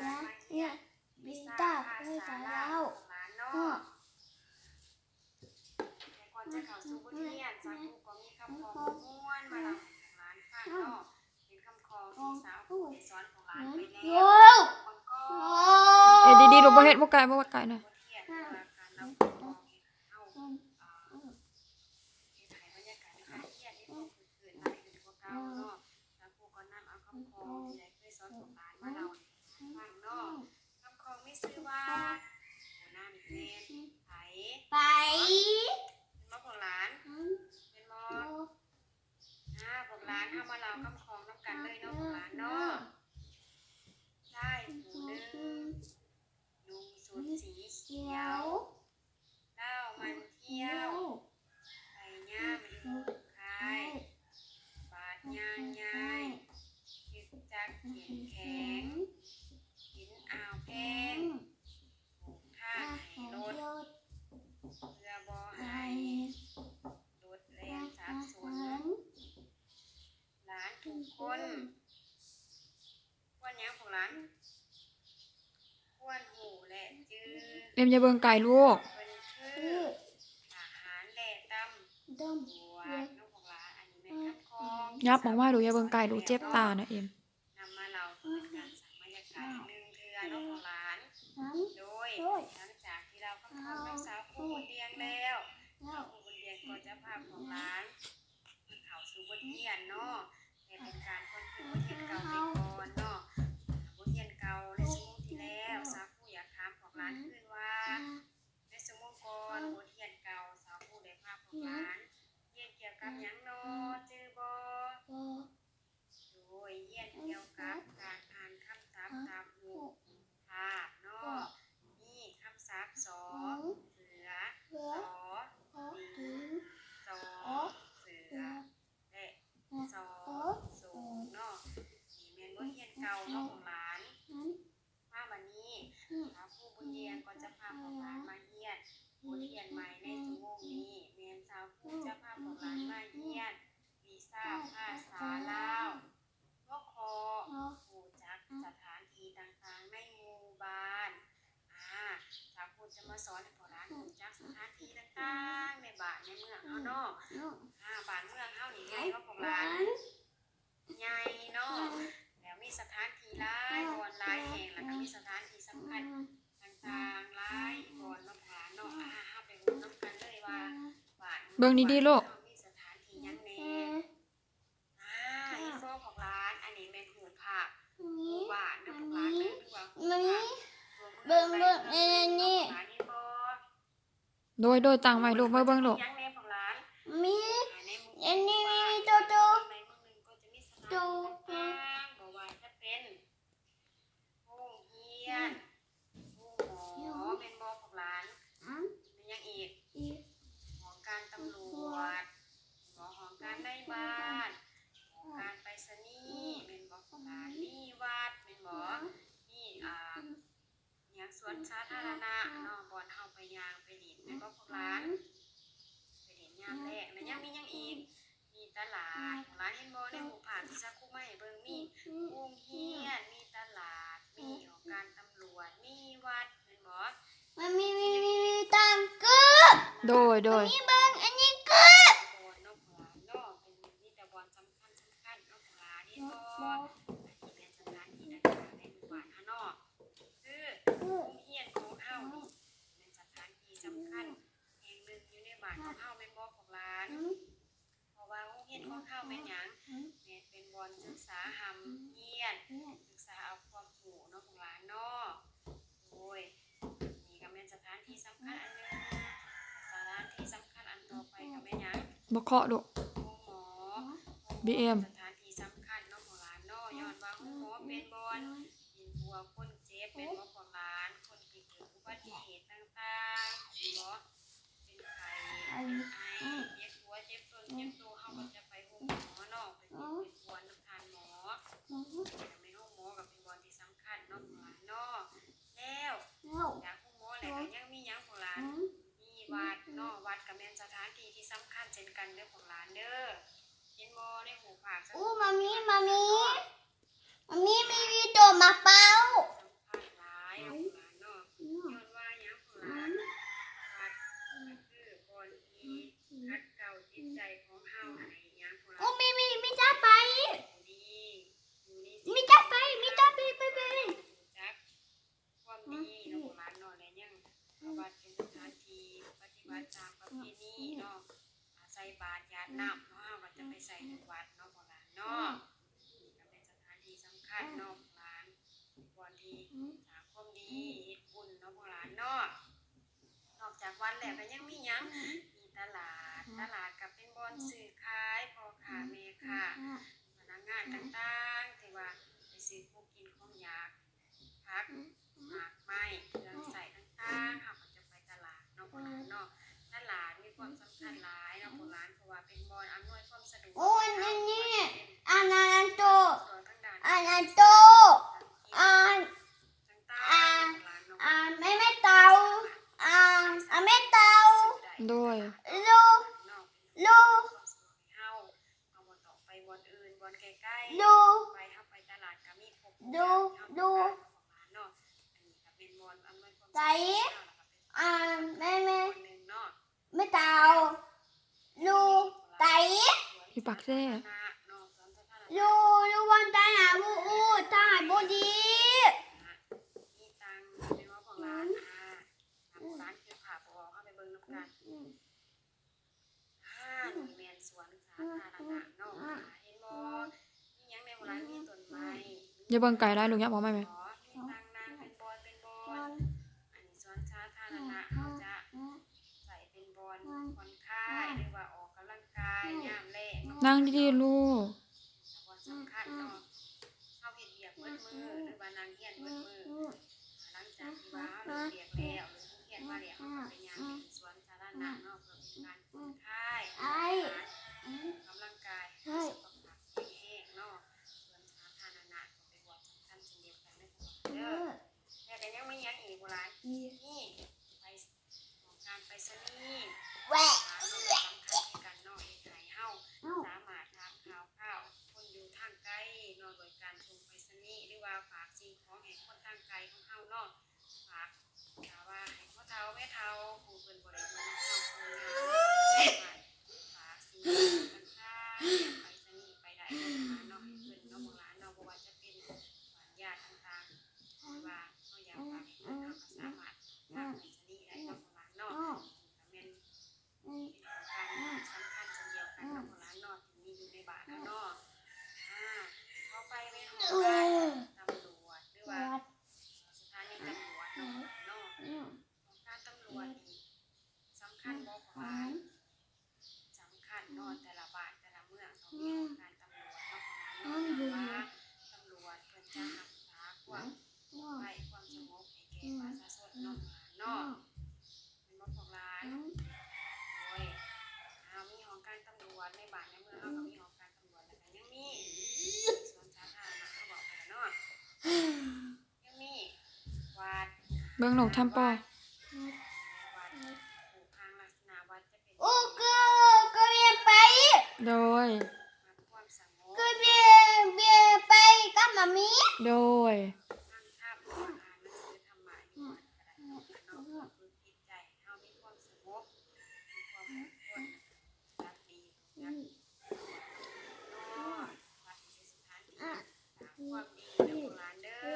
ານມາຮຽນວິຊາພາສາລາວຂອງຫຼານເນາະ. ແຕ່ກ່ອນຈະເຂົ້າສູ່ບົດຮຽນ ສາວຄູກໍມີຄຳຂອງມ່ວນໆມາເລົ່າສູ່ຫຼານຟັງເນາະ. ເປັນຄຳຂອງທີ່ສາວຄູໄດ້ສອນຂອງຫຼານໄປແລ້ວ. ເຮັດດີໆ ລູກ ບໍ່ເຮັດ ບໍ່ໃກ້ ບໍ່ໃກ້ນະ. ບົດຮຽນວ່າການເລົ່າຄຳຂອງເຮັດໃຫ້ເຮົາ ອ່າ ເຮັດໃຫ້ບັນຍາກາດໃນການຮຽນນີ້ເພີ່ມຂຶ້ນຫຼາຍຂຶ້ນກວ່າເກົ່າເນາະ. ສາວຄູກໍນຳເອົາຄຳຂອງທີ່ໄດ້ເຄີຍສອນຂອງຫຼານມາເລົ່າໃຫ້ຟັງເນາະ. ຄຳຂອງມີຊື່ວ່າ ຜູ້ນັ້ນແມ່ນໃຜ? ໄປ ແມ່ນບໍ່ຂອງຫຼານ? ແມ່ນບໍ່? ອ່າ ພວກຫຼານເຮົາມາເລົ່າຄຳຂອງນຳກັນເລີຍເນາະ ພວກຫຼານເນາະ. ຊາຍຜູ້ໜຶ່ງນຸ່ງຊຸດສີຂຽວ ລາວໝັ່ນທ່ຽວ ໄປຍາມຢູ່ຄ້າຍ ບາດຍ່າງຍ້າຍ ຈຶກຈັກເຂັ້ມແຂງ ເປັນອ່າວແພງ ຜູກທາດໃຫ້ລົດ ເພື່ອບໍ່ໃຫ້ລົດແລ່ນສັບສົນ. ຫຼານທຸກຄົນຄວນຫຍັງພວກຫຼານ? ຄວນຮູ້ ແລະ ຈື່. ເອັມ ຢ່າເບິ່ງໄກລູກ. ເພິ່ນຄືອາຫານ ແລະ ຕຳຫຼວດເນາະພວກຫຼານ. ອັນນີ້ແມ່ນຄຳຂອງ. ຫຍັບອອກມາລູກ ຢ່າເບິ່ງໄກລູກ ເຈັບຕານະເອັມ. ນຳມາເລົ່າເພື່ອເປັນການສ້າງບັນຍາກາດອີກໜຶ່ງເທື່ອເນາະພວກຫຼານ. ໂດຍ ຫຼັງຈາກທີ່ເລົ່າຄຳຂອງກັບສາວຄູບຸນດຽງແລ້ວ ສາວຄູບຸນດຽງກໍຈະພາພວກຫຼານເຂົ້າສູ່ບົດຮຽນເນາະ ແຕ່ເປັນການທວນຄືນບົດຮຽນເກົ່າໄປກ່ອນເນາະ. ບົດຮຽນເກົ່າໃນຊົ່ວໂມງທີ່ແລ້ວ ສາວຄູຢາກຖາມພວກຫຼານຄືນວ່າ ໃນຊົ່ວໂມງກ່ອນບົດຮຽນເກົ່າ ສາວຄູໄດ້ພາພວກຫຼານຮຽນກ່ຽວກັບຫຍັງນໍ ຈື່ບໍ່? ໂດຍ ຮຽນກ່ຽວກັບການອ່ານຄຳສັບຕາມຮູບພາບເນາະ. ມີຄຳສັບ ສ ເສືອ, ສ ລິງ, ສ ເສືອ ແລະ ສ ສງເນາະ. ນີ້ແມ່ນບົດຮຽນເກົ່າເນາະຂອງຫຼານ. ມາບັດນີ້ ສາວຄູບຸນດຽງກໍຈະພາພວກຫຼານມາຮຽນບົດຮຽນໃໝ່ໃນຊົ່ວໂມງນີ້ ແມ່ນສາວຄູຈະພາພວກຫຼານມາຮຽນວິຊາພາສາລາວ ຫົວຂໍ້ ຮູ້ຈັກສະຖານທີ່ຕ່າງໆໃນໝູ່ບ້ານ. ອາ ສາວຄູຈະມາສອນໃຫ້ພວກຫຼານຮູ້ຈັກສະຖານທີ່ຕ່າງໆໃນບ້ານໃນເມືອງເຮົາເນາະ. ອາ ບ້ານເມືອງເຮົານີ້ໃຫຍ່ບໍ່ພວກຫຼານ? ໃຫຍ່ເນາະ ແລ້ວມີສະຖານທີ່ຫຼາຍບ່ອນຫຼາຍແຫ່ງ ແລ້ວກໍມີສະຖານທີ່ສຳຄັນຕ່າງໆຫຼາຍບ່ອນເນາະ ພວກຫຼານເນາະ. ອາ ເຮົາໄປເບິ່ງນຳກັນເລີຍວ່າ ບ້ານເມືອງ ເບິ່ງດີໆລູກ ເຮົາມີສະຖານທີ່ຫຍັງແດ່. ອາ ເຫັນບໍ່ພວກຫຼານ? ອັນນີ້ແມ່ນຮູບພາບໝູ່ບ້ານເນາະພວກຫຼານເດີ ຫຼືວ່າຮູບພາບຕົວເມືອງໃນເມືອງເນາະພວກຫຼານ ເຫັນບໍ່? ໂດຍ ໂດຍ ຕັ້ງໄວ້ລູກ ມາເບິ່ງລູກ. ມີຫຍັງແດ່ພວກຫຼານ? ມີ ອັນນີ້ມີໂຕໂຕ ໃນເມືອງໜຶ່ງກໍຈະມີສະຖານທີ່ຕ່າງໆ ບໍ່ວ່າຈະເປັນໂຮງຮຽນ ໂຮງໝໍ ແມ່ນບໍ່ພວກຫຼານ? ມີຫຍັງອີກ? ຫ້ອງການຕຳຫຼວດ ແມ່ນບໍ່? ຫ້ອງການນາຍບ້ານ ຫ້ອງການໄປສະນີ ແມ່ນບໍ່ພວກຫຼານ? ມີວັດ ແມ່ນບໍ່? ມີ ອ່າ ຫຍັງ ສວນສາທາລະນະເນາະ ບ່ອນເຮົາໄປຍ່າງໄປຫຼິ້ນ ແມ່ນບໍ່ພວກຫຼານ? ໄປຫຼິ້ນຍາມແລງ. ແລ້ວຍັງມີຫຍັງອີກ? ມີຕະຫຼາດ ພວກຫຼານເຫັນບໍ່ ໃນຮູບພາບທີ່ສາວຄູມາໃຫ້ເບິ່ງ? ມີໂຮງຮຽນ ມີຕະຫຼາດ ມີຫ້ອງການຕຳຫຼວດ ມີວັດ ແມ່ນບໍ່? ມັນມີ ມີ ມີ ມີຕາມກຶ. ໂດຍ ໂດຍ ມີເບິ່ງອັນນີ້ກຶ ບ່ອນເນາະ ພວກຫຼານເນາະ ເປັນ ມີແຕ່ບ່ອນສຳຄັນ ສຳຄັນເນາະ ພວກຫຼານເຫັນບໍ່? ອັນນີ້ແມ່ນສະຖານທີ່ຕ່າງໆໃນໝູ່ບ້ານເຮົາເນາະ. ຄືໂຮງຮຽນຂອງເຮົານີ້ແມ່ນສະຖານທີ່ສຳຄັນແຫ່ງໜຶ່ງຢູ່ໃນບ້ານຂອງເຮົາ ແມ່ນບໍ່ພວກຫຼານ? ເພາະວ່າໂຮງຮຽນຂອງເຮົາແມ່ນຫຍັງ? ແມ່ນເປັນບ່ອນສຶກສາຮ່ຳຮຽນ ສຶກສາເອົາຄວາມຮູ້ເນາະພວກຫຼານເນາະ. ໂດຍ ນີ້ກໍແມ່ນສະຖານທີ່ສຳຄັນອັນໜຶ່ງ ສະຖານທີ່ສຳຄັນອັນຕໍ່ໄປກໍແມ່ນຫຍັງ? ບໍ່ເຄາະລູກ ໂຮງໝໍ ບີເອັມ ສະຖານທີ່ສຳຄັນເນາະພວກຫຼານເນາະ ຍ້ອນວ່າໂຮງໝໍເປັນບ່ອນທີ່ປົວຄົນເຈັບ ແມ່ນບໍ່ພວກຫຼານ? ຄົນທີ່ເກີດອຸບັດຕິເຫດຕ່າງໆ ແມ່ນບໍ່? ເປັນໄຂ້ ເປັນໄອ ເຈັບຫົວ ເຈັບຕົນ ເຈັບໂຕ ເຮົາກໍຈະໄປໂຮງໝໍເນາະ ໄປເຈັບໄປປວດນຳທ່ານໝໍ. ແມ່ນໂຮງໝໍກໍເປັນບ່ອນທີ່ສຳຄັນເນາະພວກຫຼານເນາະ. ແລ້ວ ຈາກໂຮງໝໍແລ້ວກໍຍັງມີຫຍັງພວກຫຼານ? ມີວັດເນາະ ວັດກໍແມ່ນສະຖານທີ່ທີ່ສຳຄັນເຊັ່ນກັນເດີພວກຫຼານເດີ. ເຫັນບໍ່ໃນຮູບພາບ? ໂອ້ ມາມີ ມາມີ ມາມີ ມີ ມີໂຕມາເປົ່າ ສຳຄັນ ວັນແລ້ວກໍຍັງມີຫຍັງ? ມີຕະຫຼາດ, ຕະຫຼາດກໍເປັນບ່ອນຊື້ຂາຍ ພໍ່ຄ້າແມ່ຄ້າ ພະນັກງານຕ່າງໆ ທີ່ວ່າໄປຊື້ຂອງກິນຂອງຢາກ ຜັກ ໝາກໄມ້ ເຄື່ອງໃຊ້ຕ່າງໆ ເຮົາກໍຈະໄປຕະຫຼາດເນາະ ພວກຫຼານເນາະ. ຕະຫຼາດມີຄວາມສຳຄັນຫຼາຍເນາະ ພວກຫຼານ ເພາະວ່າເປັນບ່ອນອຳນວຍຄວາມສະດວກ ໂອ້ຍ ອັນນີ້ ອັນນັ້ນໂຕ ອັນນັ້ນໂຕ ອັນ ອັນ ອັນແມ່ ແມ່ເຕົາ ອັນ ອັນແມ່ເຕົາ ໂດຍ ລູ ລູ ເຮົາບໍ່ຕ້ອງໄປບ່ອນອື່ນ ບ່ອນໄກໆ ໄປ ເຮົາໄປຕະຫຼາດກໍມີຄົບທຸກຢ່າງທີ່ເຮົາຕ້ອງການຂອງຮ້ານເນາະ. ອັນນີ້ກໍເປັນບ່ອນອຳນວຍຄວາມສະດວກ ອັນ ແມ່ ແມ່ ແມ່ເຕົາ ຢູ່ໃສ? ຢູ່ປາກແຊ. ຢູ່ ຢູ່ບ່ອນໃດຫາ ບໍ່ຮູ້ ທາງໃຫ້ບໍ່ດີ. ມີຕັງ ແມ່ນບໍ່ພວກຫຼານ? ອືມ ອາ ຖ້າພວກຫຼານຄິດພາບບໍ່ອອກ ເຮົາໄປເບິ່ງນຳກັນ. ອືມ ອືມ ອາ ນີ້ແມ່ນສວນສາທາລະນະເນາະ. ອືມ ອາ ເຫັນບໍ່? ມີຫຍັງແດ່ພວກຫຼານ? ມີຕົ້ນໄມ້. ຢ່າເບິ່ງໄກຫຼາຍລູກ ຫຍັບອອກມາແມ່. ມີຕັງນັ່ງເປັນບ່ອນເປັນບ່ອນ. ອັນນີ້ສວນສາທາລະນະ ເຮົາຈະໃຊ້ເປັນບ່ອນຜ່ອນຄາຍ ຫຼືວ່າອອກກຳລັງກາຍຍາມແລງເນາະ. ນັ່ງດີໆລູກ. ສຳຄັນເນາະ ເຮົາເຮັດວຽກເບິດມື້ ຫຼືວ່ານັ່ງຮຽນເບິດມື້ ຫຼັງຈາກທີ່ວ່າເຮົາເລີກວຽກແລ້ວ ຫຼືຮຽນມາແລ້ວ ເຮົາກໍໄປຍ່າງຫຼິ້ນສວນສາທາລະນະເນາະ ເພື່ອເປັນການຜ່ອນຄາຍ ອອກກຳລັງກາຍ ໃຫ້ສຸຂະພາບແຂງແຮງເນາະ. ສວນສາທາລະນະກໍເປັນບ່ອນສຳຄັນເຊັ່ນດຽວກັນເດີ ແລ້ວກໍຍັງມີຫຍັງອີກບໍ່ຫຼາຍ? ມີ ໄປ ຂອງການໄປສະນີ ແວະ ສຳຄັນຄືກັນເນາະ ເຮັດໃຫ້ເຮົາສາມາດຖາມຂ່າວຄາວຄົນຢູ່ທາງໄກເນາະ ໂດຍການສົ່ງໄປສະນີ ຫຼືວ່າຝາກສິ່ງຂອງໃຫ້ຄົນທາງໄກຂອງເຮົາເນາະ. ຝາກ ຖ້າວ່າໃຫ້ພໍ່ເຖົ້າແມ່ເຖົ້າ ຜູ້ເພິ່ນບໍ່ໄດ້ຢູ່ນຳເຮົາ ຜູ້ຍາກ ສາມາດຝາກສິ່ງຂອງຕ່າງໆ ໄປສະນີໄປໄດ້ເນາະ ໃຫ້ເພິ່ນເນາະ ພວກຫຼານເນາະ ບໍ່ວ່າຈະເປັນບ້ານຍາດຕ່າງໆ ຫຼືວ່າເຮົາຢາກຝາກໃຫ້ເພິ່ນ ເຮົາກໍສາມາດ ອ່າ ຝາກໄປສະນີໄດ້ເນາະ ພວກຫຼານເນາະ. ກໍແມ່ນ ເປັນຂອງການສຳຄັນເຊັ່ນດຽວກັນເນາະ ພວກຫຼານເນາະ ທີ່ມີຢູ່ໃນບ້ານເຮົາເນາະ. ອ່າ ຕໍ່ໄປແມ່ນຫ້ອງການຕຳຫຼວດ ຫຼືວ່າສະຖານີຕຳຫຼວດເນາະ ພວກຫຼານເນາະ. ຫ້ອງການຕຳຫຼວດນີ້ສຳຄັນບໍ່ ພວກຫຼານ? ສຳຄັນເນາະ ແຕ່ລະບ້ານແຕ່ລະເມືອງຕ້ອງມີຫ້ອງການຕຳຫຼວດເນາະ ພວກຫຼານເນາະ ເພາະວ່າຕຳຫຼວດເພິ່ນຈະຮັກສາຄວາມປອດໄພ ຄວາມສະຫງົບໃຫ້ແກ່ປະຊາຊົນເນາະ ພວກຫຼານເນາະ. ແມ່ນບໍ່ພວກຫຼານ? ໂດຍ ເຮົາມີຫ້ອງການຕຳຫຼວດໃນບ້ານໃນເມືອງ ເຮົາກໍມີຫ້ອງການຕຳຫຼວດ ແລ້ວກໍຍັງມີສວນສາທາລະນະ ເຮົາເວົ້າໄປແລ້ວເນາະ ຍັງມີວັດ ເບິ່ງລູກ ທຳປໍ ວັດ ວັດ ຮູບຮ່າງລັກສະນະວັດຈະເປັນ ໂອ້ ກໍ ກໍວຽນໄປ ໂດຍ ມັກຄວາມສະຫງົບ ກໍວຽນ ວຽນໄປກັບໝາມີ ໂດຍ ຟັງທຳ ອ່ານໜັງສືທຳມະຢູ່ວັດກໍໄດ້ເນາະ ເພື່ອຝຶກຈິດໃຈໃຫ້ເຮົາມີຄວາມສະຫງົບ ມີຄວາມອົດທົນ ຮັກດີ ຮັກເນາະ ວັດນີ້ເປັນສະຖານທີ່ສ້າງຄວາມດີເດີພວກຫຼານເດີ. ອ່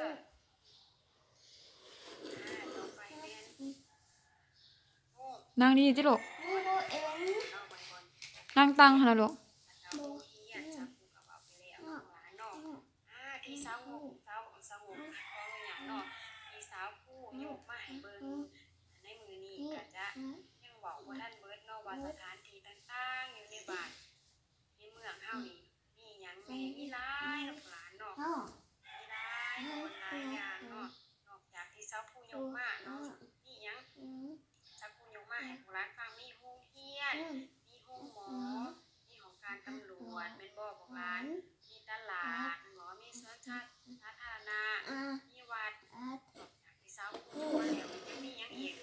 າ ຕໍ່ໄປແມ່ນ ນັ່ງດີໆຕິລູກ ນັ່ງຕັ່ງຫັ້ນນະລູກ. ອ່າ ທີ່ສາວ ສາວ ສາວ ສາວ ຂອງຫຍັງເນາະ ທີ່ສາວຄູຍົກມາໃຫ້ເບິ່ງໃນມື້ນີ້ ກໍຈະຍັງເວົ້າບໍ່ທັນເບິດເນາະ ວ່າສະຖານທີ່ຕ່າງໆຢູ່ໃນບ້ານໃນເມືອງເຮົານີ້ ມີຫຍັງແດ່? ມີຫຼາຍເນາະ ພວກຫຼານເນາະ ມີຫຼາຍບ່ອນຫຼາຍຢ່າງເນາະ. ນອກຈາກທີ່ສາວຄູຍົກມາເນາະ ມີຫຍັງ? ສາວຄູຍົກມາໃຫ້ພວກຫຼານຟັງ ມີໂຮງຮຽນ ມີໂຮງໝໍ ມີຫ້ອງການຕຳຫຼວດ ແມ່ນບໍ່ພວກຫຼານ? ມີຕະຫຼາດ ແມ່ນບໍ່? ມີສວນສາທາລະນະ ມີວັດ. ນອກຈາກທີ່ສາວຄູຍົກມາແລ້ວ ຍັງມີຫຍັງອີກ?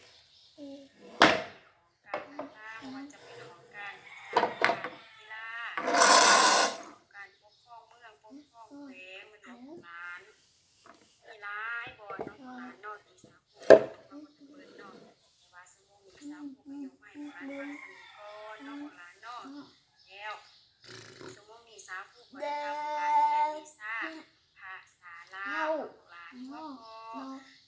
ການຕ່າງໆ ບໍ່ວ່າຈະເປັນຫ້ອງການ ສະຖານການກິລາ ຫ້ອງການປົກຄອງເມືອງ ປົກຄອງແຂວງ ແມ່ນບໍ່ພວກຫຼານ? ມີຫຼາຍບ່ອນເນາະ ພວກຫຼານເນາະ ທີ່ສາວຄູເວົ້າບໍ່ທັນເບິດເນາະ ແຕ່ວ່າຊົ່ວໂມງນີ້ສາວຄູກໍຍົກມາໃຫ້ພວກຫຼານຟັງສ່ຳນີ້ກ່ອນເນາະ ພວກຫຼານເນາະ. ແລ້ວຊົ່ວໂມງນີ້ສາວຄູກໍໄດ້ພາພວກຫຼານຮຽນວິຊາພາສາລາວເນາະ ພວກຫຼານ ເພາະ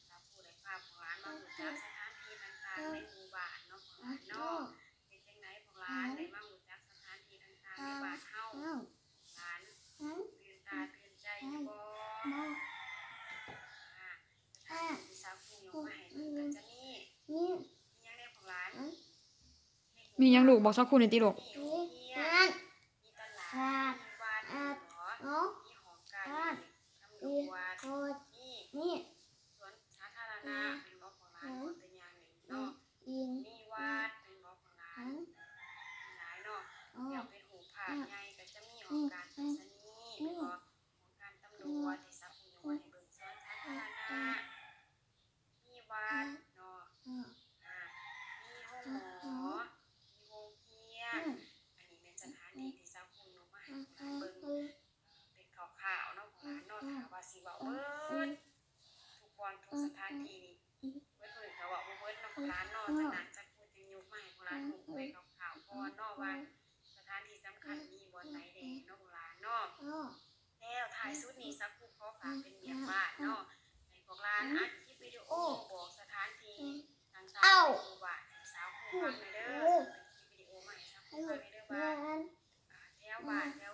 ສາວຄູໄດ້ພາພວກຫຼານມາຮູ້ຈັກສະຖານທີ່ຕ່າງໆໃນໝູ່ບ້ານເນາະ ພວກຫຼານເນາະ. ເປັນຈັ່ງໃດພວກຫຼານ ໄດ້ມາຮູ້ຈັກສະຖານທີ່ຕ່າງໆໃນບ້ານເຮົາ? ຫຼານຕື່ນຕາຕື່ນໃຈຢູ່ບໍ່? ອ່າ ສະຖານທີ່ທີ່ສາວຄູຍົກມາໃຫ້ເບິ່ງກໍຈະມີ ມີຫຍັງແດ່ພວກຫຼານ? ມີຫຍັງລູກ? ບອກຊາວຄູແດ່ຕິລູກ. ມີໂຮງຮຽນ ມີຕະຫຼາດ ມີວັດ ມີຫອການເລນ ມີຕຳຫຼວດ ມີສວນສາທາລະນະ ແມ່ນບໍ່ຂອງຫຼານ? ກໍຕົວຢ່າງນີ້ເນາະ ມີວັດ ແມ່ນບໍ່ຂອງຫຼານ? ຫຼາຍເນາະ ແລ້ວເປັນຮູບພາບໃຫຍ່ກໍຈະມີຫ້ອງການໄປສະນີ ແມ່ນບໍ່? ຫ້ອງການຕຳຫຼວດທີ່ສາວຄູຍົກມາໃຫ້ເບິ່ງ ສວນສາທາລະນະ ມີວັດເນາະ ອາ ມີໂຮງໝໍ ມີໂຮງຮຽນ ອັນນີ້ແມ່ນສະຖານທີ່ທີ່ສາວຄູຍົກມາໃຫ້ພວກຫຼານເບິ່ງເປັນຄ່າວໆເນາະ ພວກຫຼານເນາະ. ຖ້າວ່າຊິເວົ້າເບິດທຸກບ່ອນທຸກສະຖານທີ່ນີ້ ເບິດມື້ກໍເວົ້າບໍ່ເບິດເນາະ ພວກຫຼານເນາະ. ສະນັ້ນສາວຄູຈຶ່ງຍົກມາໃຫ້ພວກຫຼານຮູ້ເປັນຄ່າວໆກ່ອນເນາະ ວ່າສະຖານທີ່ສຳຄັນມີບ່ອນໃດແດ່ເນາະ ພວກຫຼານເນາະ. ແລ້ວທ້າຍສຸດນີ້ ສາວຄູຂໍຝາກເປັນວຽກບ້ານເນາະ ໃຫ້ພວກຫຼານອັດຄລິບວິດີໂອບອກສະຖານທີ່ຕ່າງໆໃນໝູ່ບ້ານໃຫ້ສາວຄູຟັງແດ່ເດີ. ເປັນຄລິບວິດີໂອມາໃຫ້ສາວຄູຟັງແດ່ເດີວ່າ ອາ ແຖວບ້ານແຖວ